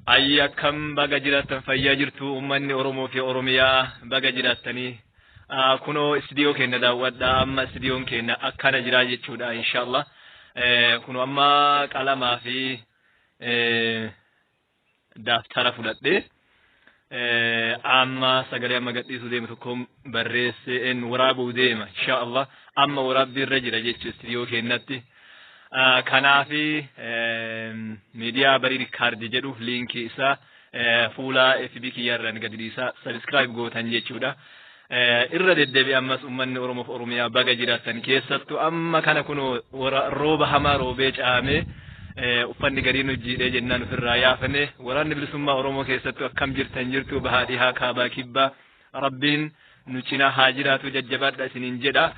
Ayyi akkam baga jiraattan fayyaa jirtu uummanni Oromoo fi Oromiyaa baga jiraattanii. Kunoo istiidiyoo keenya daawwadhaa amma istiidiyoon keenya akkana jira jechuudha inshallah. Kunoo amma qalamaa fi daaftara fudhadhee amma sagalee amma gadhiisuu deemu tokko barreessee waraabuu deema inshallah. Amma waraabbii irra jira jechuudha istiidiyoo keenyatti. Kanaafi miidiyaa Barii Riikaardii jedhuuf liinkii isaa fuula FB kiyyarraan gadi dhiisaa subscribe gootan jechuudha. Irra deddeebi'ee ammas uummanni Oromoof Oromiyaa baga jiraattan keessattuu amma kana kunoo rooba hamaa roobee caamee uffanni gariin hojjiidhee jennaan ofirraa yaafane waraanni bilisummaa Oromoo keessattuu akkam jirtan jirtu bahaa dhihaa kaabaa kibbaa rabbiin nu cinaa haa jiraatu jajjabaadha isiniin jedha.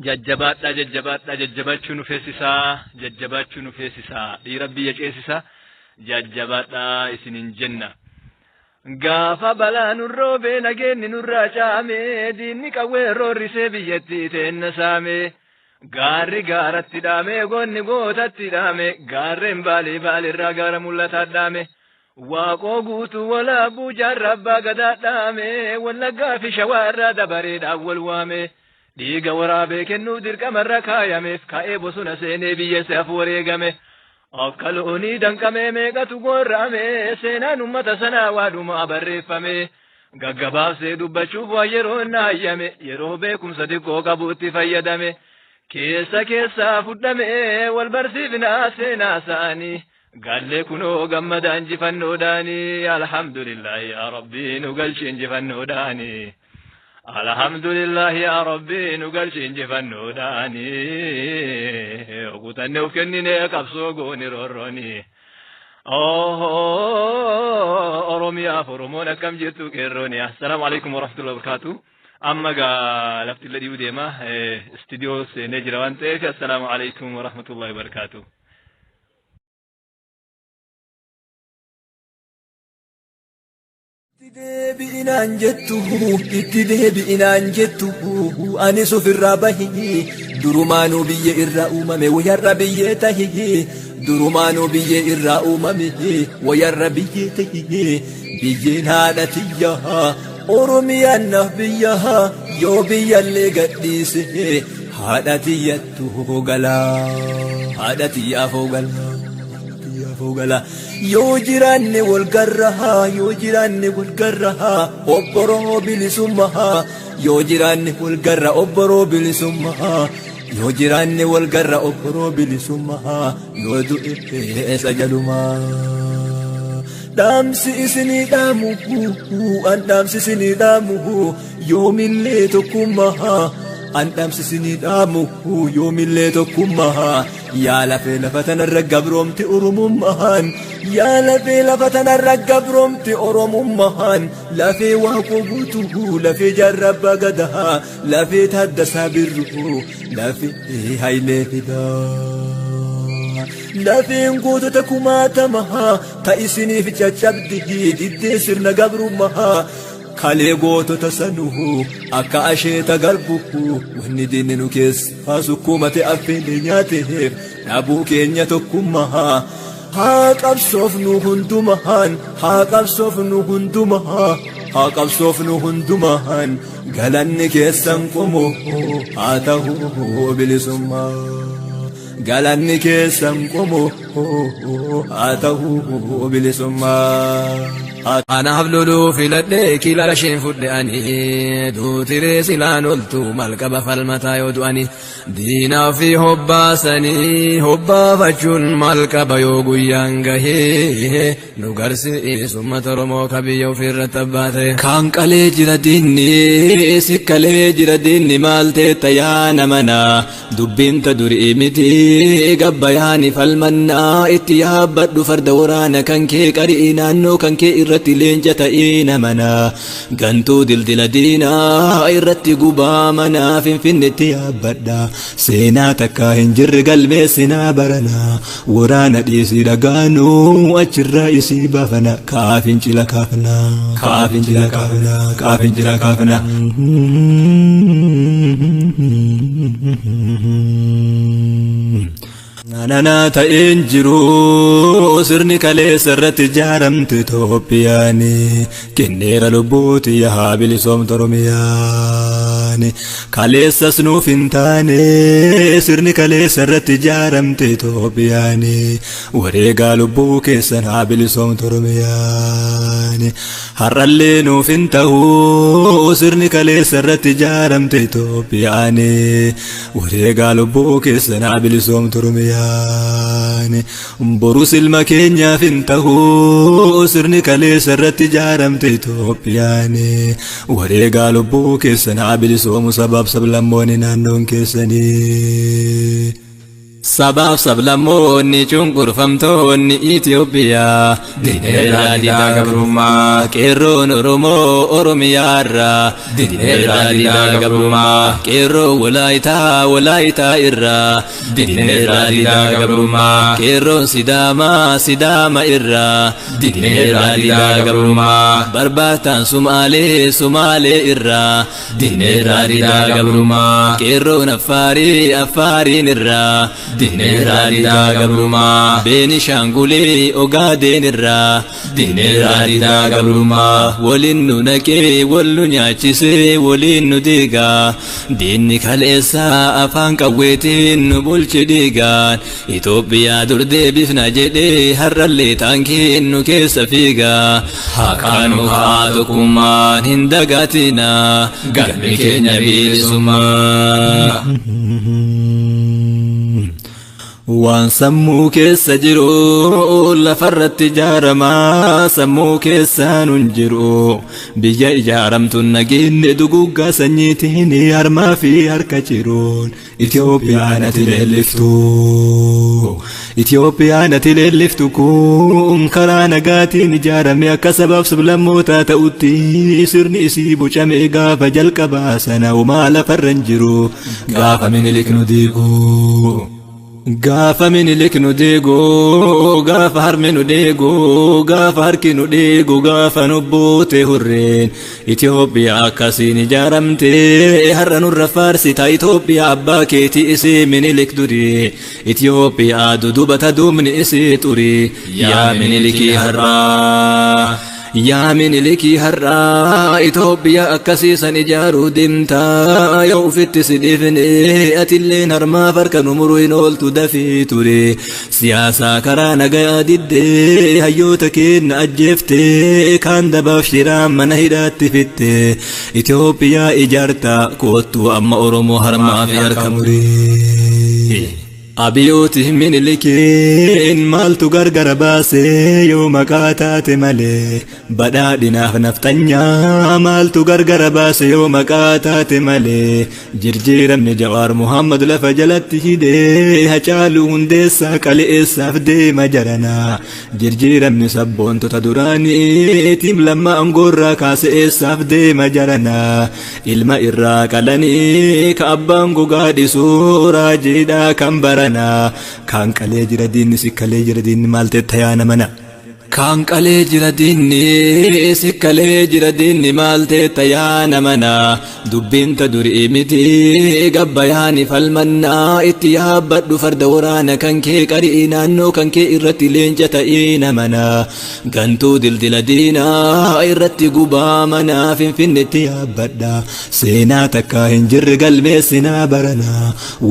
Jajjabaadhaa jajjabaadhaa jajjabaachuu nu feesisaa jajjabaachuu nu feesisaa dhiira biyya ceesisaa jajjabaadhaa isiniin jenna. Gaafa balaa nurroobee nageenyi nurraa caamee diinni qawwee roorrisee biyyattii teenna saamee gaarri gaaratti dhaamee goonni gootatti dhaame gaarreen baalii baalirraa gaara mul'ataa dhaame waaqoo guutuu walaabuu jaarraa abbaa gadaa dhaame wallaggaa fi shawaarraa dabareedhaan wal waame. Dhiiga waraabee kennuuf dirqamarra kaayameef ka'ee bosona seenee biyya isaaf wareegame. Akka loonii danqamee meeqatu gorrame seenaan uummata sanaa waadhumaa barreeffame. Gaggabaabsee dubbachuuf waan yeroo inni hayyame yeroo beekumsa xiqqoo qabutti fayyadame. Keessa keessaa fudhame wal barsiifnaa seenaa isaanii. Gallee kunoo gammada injifannoodhaanii alhamdulillah yaa rabbii nu galchi injifannoodhaanii. Alhamdulillah yaa rabbii nu galchi injifannoodhaanii. Kutannee of kennine qabsoo gooni roorrooni. Oromiyaaf Oromoon akkam jirtu qeerrooni. Assalaamu alaikum warahmatullahi wabarakatuh. Amma gaa lafti illee dhiyuu deema. Istiidiyoo seenee jira waan ta'eef assalaamu alaikum warahmatullahi wabarakatuh. Itti deebi'inaan jettu itti deebi'inaan jettu anis ofirraa bahi durumaanuu biyya irraa uumame wayarra biyyee tahi durumaanuu biyya irraa uumame wayarra biyyee tahi biyyeen haadha tiyya Oromiyaan naaf biyya yoo biyyallee gadhiise haadha tiyyattu galaa haadha tiyyaafoo galaa. Gala yoo jiraanne wal garrahaa yoo jiraanne wal garrahaa obboroo bilisummaa yoo jiraanne wal garra obboroo bilisummaa yoo jiraanne wal garra obboroo bilisummaa yoo du'e eessa jalumaa. Dhaamsi isinii dhaamu an dhaamsi isinii dhaamu yoomillee tokkummaa an dhaamsi isinii dhaamu yoomillee tokkummaa yaa lafee lafa tanarra gabroomti oromummaan yaa lafee lafa tanarra gabroomti oromummaan lafee waaqoo guutuu lafee jaarraa abbaa gadaa lafee taaddasaa birruu lafee hayilee fidaa. Lafeen gootota kumaatamaa ta isiniif caccabdi diddee sirna gabrummaa kalee gootota sanuu akka asheeta garbu wanni diinni nu keessa sukkuumate affeelee nyaateef dhabuu keenya tokkummaa haa qabsoofnu hundumaan haa qabsoofnu hundumaa haa qabsoofnu hundumaan galanni keessan qomoo haa ta'u bilisummaa. Galanni keessan qomoo haa ta'u bilisummaa. Anaaf loluu filadhee kila isheen fudhe ani duutiree silaan oltu malqaba falmataa yoo du'ani diinaa fi hobbaasanii hobbaafachuun malqaba yoo guyyaan gahee nu garsiisu uummata Oromoo ka biyya ofiirratti abbaa ta'e. Kaan qalee jira diinni sikkalee jira diinni maal teetta yaa namana dubbiin ta durii miti gabbayaani falmannaa itti yaabbadhu farda waraana kan kee qarii naannoo kan kee irratti leenca ta'ee namana gantuu dildila diinaa irratti gubaa manaa finfinnetti yaabbadha seenaa takkaa hin jirre galmeessinaa barana waraana dhiisii dhagaanuu achirraa isii baafana kaafin cila kaafna kaafin cila kaafna kaafin cila kaafna. Ananaa ta'een jiru sirni kaleessa irratti ijaaramte Itoophiyaan kenneera lubbuuti yaa bilisoomtu Oromiyaan. Kaleessas nuuf hin taane sirni kaleessa irratti ijaaramte Itoophiyaan wareegaa lubbuu keessan haa bilisoomtu Oromiyaan. Har'allee nuuf hin ta'u sirni kaleessa irratti ijaaramte Itoophiyaan wareegaa lubbuu keessan haa bilisoomtu Oromiyaan. Borus ilma keenyaaf hin ta'u sirni kaleessa irratti ijaaramte Itoophiyaan wareegaa lubbuu keessan haa bilisoomu sabaaf sablammoonni naannoon keessanii. Sabaaf sablammoonni cunqurfamtoonni Itoophiyaa Dideerraa didaa gabrummaa. Qeerroon Oromoo Oromiyaarraa Dideerraa didaa gabrummaa. Qeerroon Walaayitaa Walaayitaa irraa Dideerraa didaa gabrummaa. Qeerroon Sidaamaa Sidaama irraa Dideerraa didaa gabrummaa. Barbaataan Sumaalee Sumaalee irraa Dideerraa didaa gabrummaa. Qeerroon Affaarii Affaariin irraa Dideerraa didaa gabrummaa. Beenishaangulee Ogaadeen irraa Dideerraa didaa gabrummaa. Waliin nu naqee wal nu nyaachisee waliin nu diigaa diinni kaleessaa afaan qawweetiin nu bulchi dhiigaan Itoophiyaa dur deebifna jedhee har'allee taankiin nu keessa fiigaa Haqaan nu haa tokkummaan hin dagatina galmi keenya bilisummaa. Waan sammuu keessa jiru lafarratti ijaaramaa sammuu keessaan hin jiru biyya ijaaramtu nageenye duguggaa sanyiitiin harmaa fi harka ciruun Itoophiyaan ati leelliftu Itoophiyaan ati leelliftu kun karaa nagaatiin ijaarame akka sabaaf sablammootaa ta'utti sirni isii bocame gaafa jalqabaa sana homaa lafarra hin jiru gaafa Minilik nu diigu. Gaafa Minilik nu deegu, gaafa harmi nu deegu, gaafa harki nu deegu, gaafa nu buute hurreen. Itoophiyaa akkasiin ijaaramte har'a nurra faarsita Itoophiyaa abbaa keetii isii Minilik durii. Itoophiyaa dudubata duubni isii xurii. Yaa Minilikii har'aa. Yaa Minilikii har'aa Itoophiyaa akkasiisan ijaaruu deemtaa yoo ufitti si dhiifne atilleen harmaaf harka nu muruu hin ooltu dafii ture siyaasaa karaa nagayaa diddee hayyoota keenya ajjeeftee kaan dabaaf shiraan mana hidhaatti fitte Itoophiyaa ijaarta koottuu amma Oromoo harmaa fi harka murii. Abiyooti Minilikiin maaltu gargara baasee yoo maqaa taate malee badhaadhinaaf naftanyaa maaltu gargara baase yoo maqaa taate malee jirjiiramni Jawaar Muhammad lafa jalatti hidhee Hacaaluu Hundeessaa qaleessaaf deema jaranaa jirjiiramni sabboontota duraanii tiim lammaa angoorraa kaase eessaaf deema jaranaa ilma irraa qalanii ka abbaan gogaa dhisuu raajiidhaa kan baranaa kan qalee jira diinni si kalee jira diinni maal teetta yaana mana. Kan qalee jira diinni si kalee jira diinni maal teetta yaana mana dubbiin ta durii miti gabbayaani falmannaa itti yaabbadhu farda waraana kan kee qarii naannoo kan kee irratti leenca ta'ii namana gantuu dildila diinaa irratti gubaa manaa finfinnetti yaabbadha seenaa takkaa hin jirre galmeessinaa barana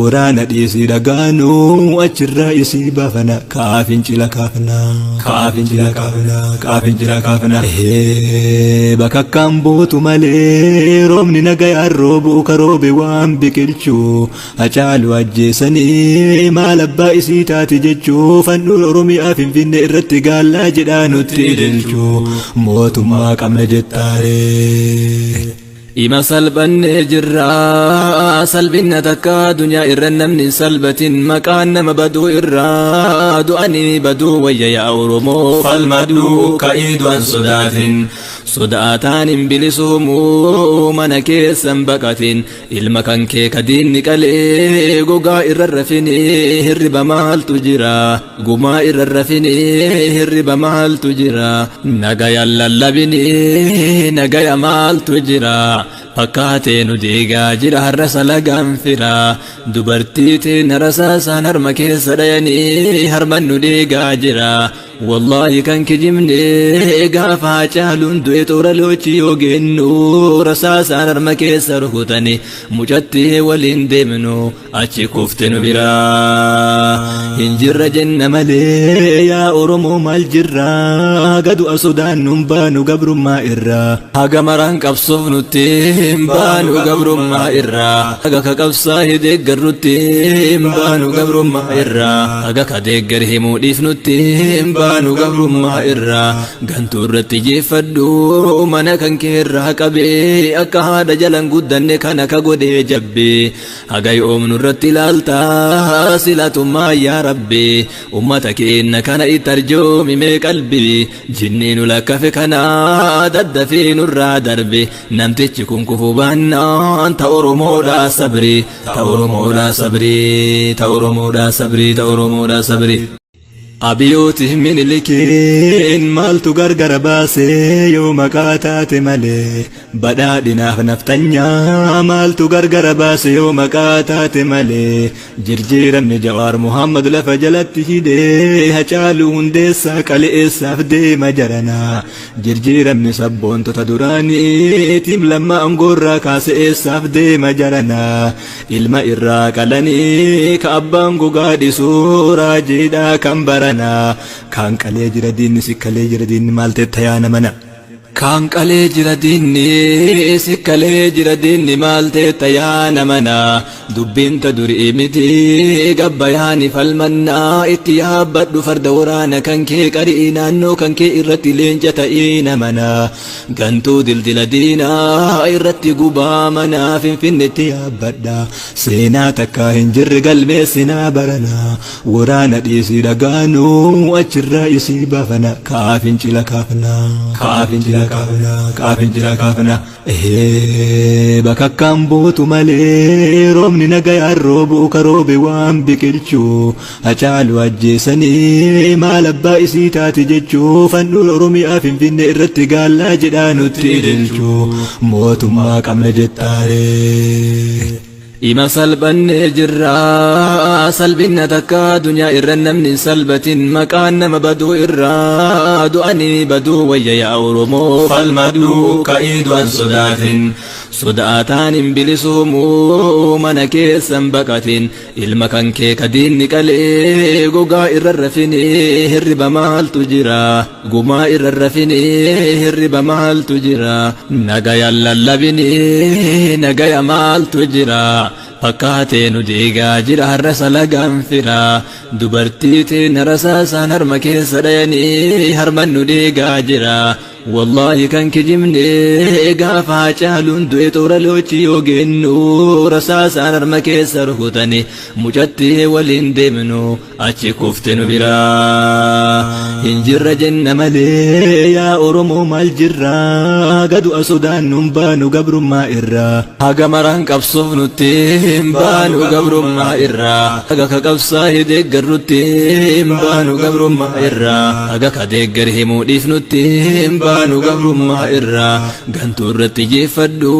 waraana dhiisii dhagaanuu achirraa isii baafana kaafin cila kaafna kaafin cila kaafna kaafin cila kaafna bakakkaan bootu malee roobni nagayaan roobu ka roobe waan biqilchu Hacaalu ajjeesanii maal abbaa isii taati jechuu fannoo Oromiyaa Finfinnee irratti gaallaa jedhaa nutti ililchu mootummaa qabna jettaaree. Ima salphannee jirra salphina takka addunyaa irra namni hin salphatin maqaan nama baduu irraa du'anii baduu wayya yaa Oromoo Falmaduu ka'ii du'an sodaatin. Sodaataan hin bilisuumuu mana keessan baqatin ilma kan kee kadiinni qalee gogaa irra rafinii hirriba maaltu jira gumaa irra rafinii hirriba maaltu jira nagaya lallabinii nagaya maaltu jira. Fakkaatee nu deegaa jira har'a salagaan fira. Dubartii teenya rasaasaan harma keessa dhayanii harman nu deegaa jira. Wallaahi kan kijibne gaafa Hacaaluun du'e toora loochii yoo geennu rasaasaan harma keessa rukutani mucattii waliin deemnu achi kufte nu biraa. Hin jirra jenna malee yaa Oromoo maal jirra gadu sodaannu hin baanu gabrummaa irraa. Haga maraan qabsoof nutti hin baanu gabrummaa irraa. Haga ka qabsaa'e deeggarrutti hin baanu gabrummaa irraa. Haga ka deeggar himuu dhiifnutti hin baanu gabrummaa irraa. Gantuu irratti jeeffadhu mana kan kee irraa qabee akka haadha jalan guddanne kana ka godhee jabbee. Haga yoomnu irratti ilaalta silatummaa yaa Rabbi. Ummata keenya kana itti arjoomi mee qalbii. Jinnii nu lakkafe kana daddafee nurraa darbe. Namtichi kun kufuu baannaan ta Oromoodhaa sabri. Ta Oromoodhaa sabri. Ta Oromoodhaa sabri. Ta Oromoodhaa sabri. Abiyooti Minilikiin maaltu gargara baasee yoo maqaa taate malee badhaadhinaaf naftanyaa maaltu gargara baase yoo maqaa taate malee jirjiiramni Jawaar Muhammad lafa jalatti hidhee Hacaaluu Hundeessaa qaleessaaf deema jaranaa jirjiiramni sabboontota duraanii tiim lamma angoorraa kaase eessaaf deema jaranaa ilma irraa qalanii ka abbaan gogaa dhisuu raajiidhaa kan baranaa kaan qalee jira diinni sikkalee jira diinni maal teetta yaa namana. Kaan qalee jira diinni sikkalee jira diinni maal teetta yaa namana. Dubbiin ta durii miti gabbayaani falmannaa itti yaabbadhu farda waraana kan kee qarii naannoo kan kee irratti leenca ta'ii namana. Gantuu dildila diinaa irratti gubaa manaa Finfinneetti yaabbadha. Seenaa takkaa hin jirre galmeessinaa barana. Waraana dhiisii dhagaanuu achirraa isii baafana. Kaaf fincila kaafna. Kaaf fincila kaafna. Kaaf fincila kaafna. Bakakkaan bootu malee roobni nagayaan roobu ka roobe waan biqilchu. Hacaalu ajjeesanii maal abbaa isii taate jechuu fannoo Oromiyaa Finfinnee irratti gaallaa jedhaa nutti ililchu. Mootummaa qabna jettaaree. Ima salphannee jirra salphina takka addunyaa irra namni hin salphatin maqaan nama baduu irraa du'anii baduu wayya yaa Oromoo Falmadhuu ka'ii du'an sodaatin. Sodaataan hin bilisuumuu mana keessan baqatin ilma kan kee ka diinni qalee gogaa irra rafinii hirriba maaltu jira gumaa irra rafinii hirriba maaltu jira nagaya lallabinii nagaya maaltu jira. Fakkaatee nu deegaa jira har'a salagaan fira. Dubartii teenya rasaasaan harma keessa dhayanii harman nu deegaa jira. Wallaahi kan kijibne gaafa Hacaaluun du'e toora loochii yoo geennu rasaasaan harma keessa rukutani mucattii waliin deemnu achi kufte nu biraa. Hin jirra jenna malee yaa Oromoo maal jirra gadu sodaannu hin baanu gabrummaa irraa. Haga maraan qabsoof nutti hin baanu gabrummaa irraa. Haga ka qabsaa'e deeggarrutti hin baanu gabrummaa irraa. Haga ka deeggar himuu dhiifnutti hin baanu gabrummaa irraa. Gantuu irratti jeeffadhu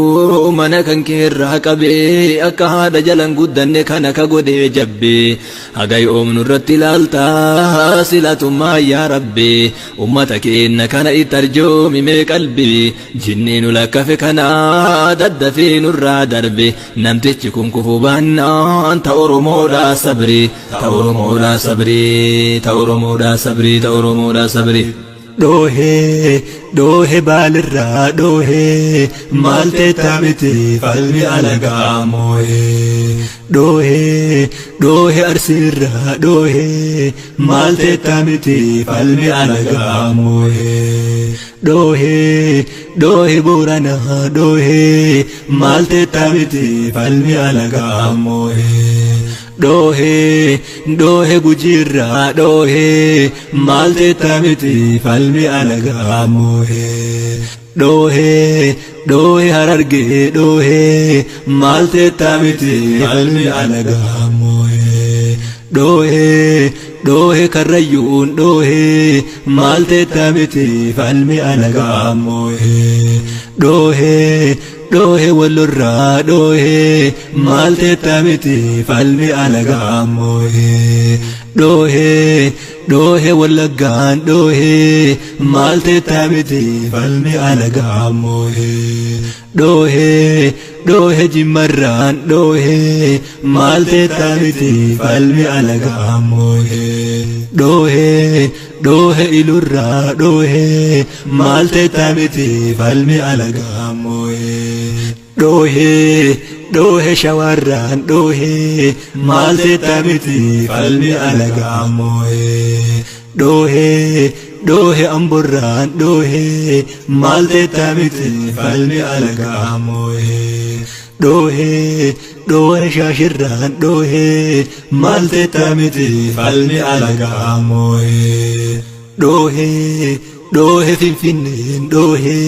mana kan kee irraa qabee akka haadha jalan guddanne kana ka godhee jabbee. Haga yoomnu irratti ilaalta silatummaa yaa Rabbi. Ummata keenya kana itti arjoomi mee qalbii. Jinnii nu lakkafe kana daddafee nurraa darbe. Namtichi kun kufuu baannaan ta Oromoodhaa sabri. Ta Oromoodhaa sabri. Ta Oromoodhaa sabri. Ta Oromoodhaa sabri. Dhoohee dhoohee baalirraa dhoohee maal teettaa miti falmi alagaa moohee. Dhoohee dhoohee arsiirraa dhoohee maal teettaa miti falmi alagaa moohee. Dhoohee dhoohee booranaa dhoohee maal teettaa miti falmi alagaa moohee. Dhoohee dhoohee gujiirraa dhoohee maal teettaa miti falmi alagaa moohee. Dhoohee dhoohee harargee dhoohee maal teettaa miti falmi alagaa moohee. Dhoohee Dhoohe Karrayyuun dhoohe, maal teettaa miti falmi alagaa moohe. Dhoohe, dhoohe Wallorraa dhoohe, maal teettaa miti falmi alagaa moohe. Dhoohe, dhoohe Wallaggaan dhoohe, maal teettaa miti falmi alagaa moohe. Dhoohe, dhoohe Jimmarraan dhoohe, maal teettaa miti falmi alagaa moohe. Dhoohe, dhoohe Ilurraa dhoohe, maal teettaa miti falmi alagaa moohe. Dhoohe, dhoohe Shawarraan dhoohe, maal teettaa miti falmi alagaa moohe. Dhoohe, dhoohe Amborraan dhoohe, maal teettaa miti falmi alagaa moohe. Dhoohe, dhoohe Shaashirraan dhoohe, maal teettaa miti falmi alagaa moohe. Dhoohe, dhoohe Finfinneen dhoohe,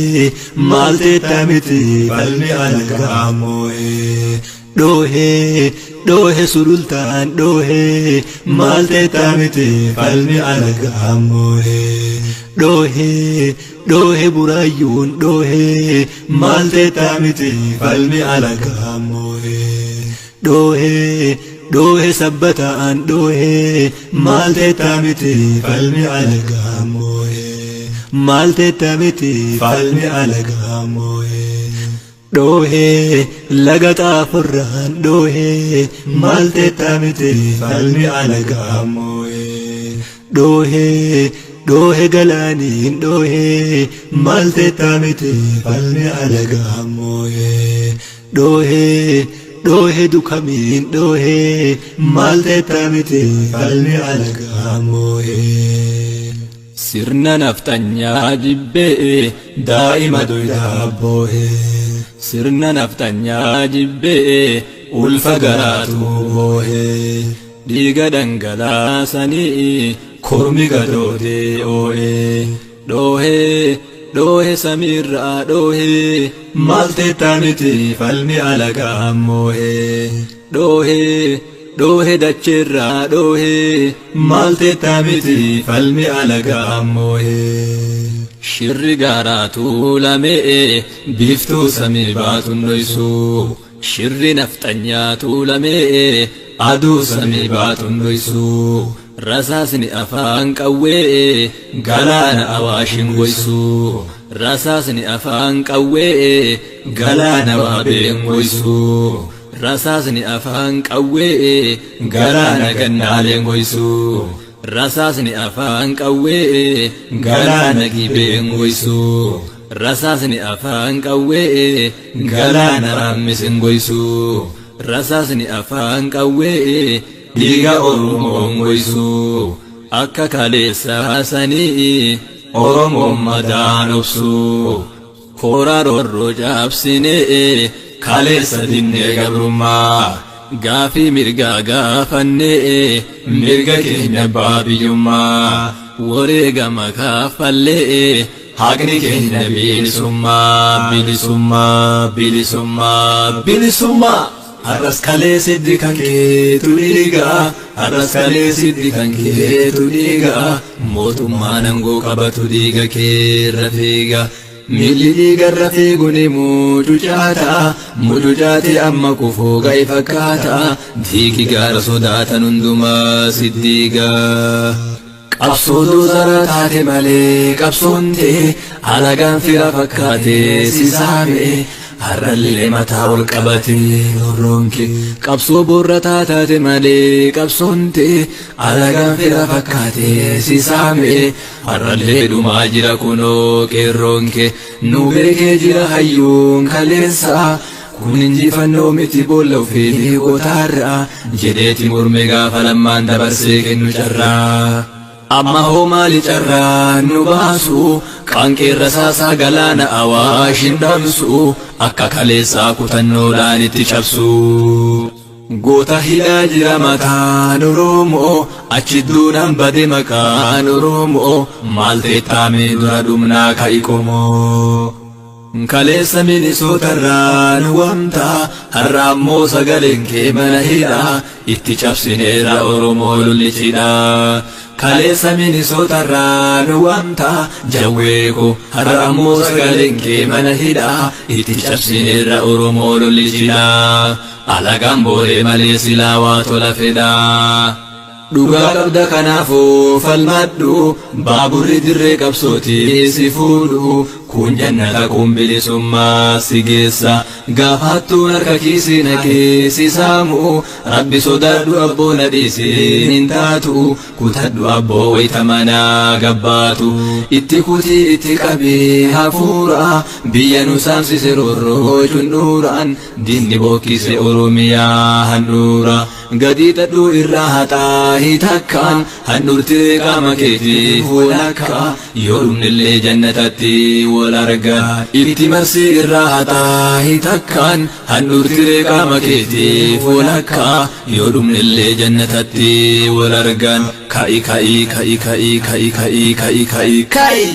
maal teettaa miti falmi alagaa moohe. Dhoohe, dhoohe Sulultaan dhoohe, maal teettaa miti falmi alagaa moohe. Dhoohe, dhoohe Buraayyuun dhoohe, maal teettaa miti falmi alagaa moohe. Dhoohe, dhoohe Sabbataan dhoohe, maal teettaa miti falmi alagaa moohe. Maal teettaa miti falmi alagaa moohe. Dhoohe laga Xaafurraan dhoohe, maal teettaa miti falmi alagaa moohe. Dhoohe, dhoohe Galaaniin dhoohe, maal teettaa miti falmi alagaa moohe. Dhoohe, dhoohe Dukamiin dhoohe, maal teettaa miti falmi alagaa moohe. Sirna nafxanyaa jibbee, daa'ima duydaa boohe. Sirna nafxanyaa jibbee, ulfa garaatu boohe. Dhiiga dhangalaasanii kormi gadoodee oo'e. Dhoohe, dhoohe samiirraa dhoohe, maal teettaa miti falmi alagaa moohe. Dhoohe, dhoohe dacheerraa dhoohe, maal teettaa miti falmi alagaa moohe. Shirri gaaraa tuulamee, biiftuu samii baatuun dhoysu. Shirri nafxanyaa tuulamee, aduu samii baatuun dhoysu. Rasaasni afaan qawwee, galaana Awaashin goysu. Rasaasni afaan qawwee, galaana Waabeen goysu. Rasaasni afaan qawwee, galaana Gannaaleen goysu. Rasaasni afaan qawwee, galaana Gibeen goysu. Rasaasni afaan qawwee, galaana Raammisin goysu. Rasaasni afaan qawwee, dhiiga Oromoon goysu. Akka kaleessaa sanii Oromoon madaan obsu. Koora roorroo cabsinee, kaleessa dinnee gabrummaa. Gaafii mirgaa gaafannee, mirga keenya abbaa biyyummaa. Wareegama kaffallee, haqni keenya bilisummaa, bilisummaa, bilisummaa, bilisummaa. Har'as kalee siddi kan keetu dhiiga, har'as kalee siddi kan keetu dhiiga, mootummaan aangoo qabatu dhiiga keerra fiiga. Miilli dhiigarra fiigu ni mucucaata, mucucaate amma kufuu ga'e fakkaata, diigi gaara sodaatan hundumaa siddiiga. Qabsoo doozara taate malee qabsoon ta'e, alagaan fira fakkaate si saame, har'allee mataa ol qabate roonke. Qabsoo boorrataa taate malee qabsoon ta'e, alagaan fira fakkaate si saame, har'allee dhumaa jira kunoo qeerroonke. Nu beekee jira hayyuun kaleessa, kun injifannoo miti boolla ofii qotaarra jedheeti morme gaafa Lammaan dabarsee kennu carraa. Amma hoo maali carraa nu baasu, qaanqeerra saasaa galaana Awaashin dhamsu, akka kaleessaa kutannoodhaan itti cabsu. Goota hidhaa jira mataan Oromoo, achi duunaan bade maqaan Oromoo, maal teettaamee dura dhumnaa ka'i qomoo. Kaleessa Minisootarraa nu waamta, har'a ammoo sagaleen kee mana hidhaa, itti cabsineerra Oromoo lollichidha. Kaleessa Minisootarraa nu waamta, jawwee koo, har'a ammoo sagaleen kee mana hidhaa, itti cabsineerra Oromoo lollichidha. Alagaan boolee malee silaa waa tola fedhaa. Dhugaa qabda kanaafuu falmadhu, baaburri dirree qabsootii si fuudhu, kun jannata kun bilisummaa si geessa, gaafattuun harka kiisii naqee si saamu, rabbi sodaadhu abboo na dhiisiin hin taatu, kutadhu abboo wayita manaa gabbaatu, itti kutii itti qabee hafuura, biyya nu saamsise roorroo cundhuuraan, diinni bookkise Oromiyaa handhuura. Gadi xadhuu irraa haxaahi takkaan, handhuurtee qaama keetiif walakka, yoo dhumnillee jannatatti wal argan. Itti marsii irraa haxaahi takkaan, handhuurtee qaama keetiif walakka, yoo dhumnillee jannatatti wal argan. Ka'i ka'i ka'i ka'i ka'i ka'i ka'i ka'i ka'i.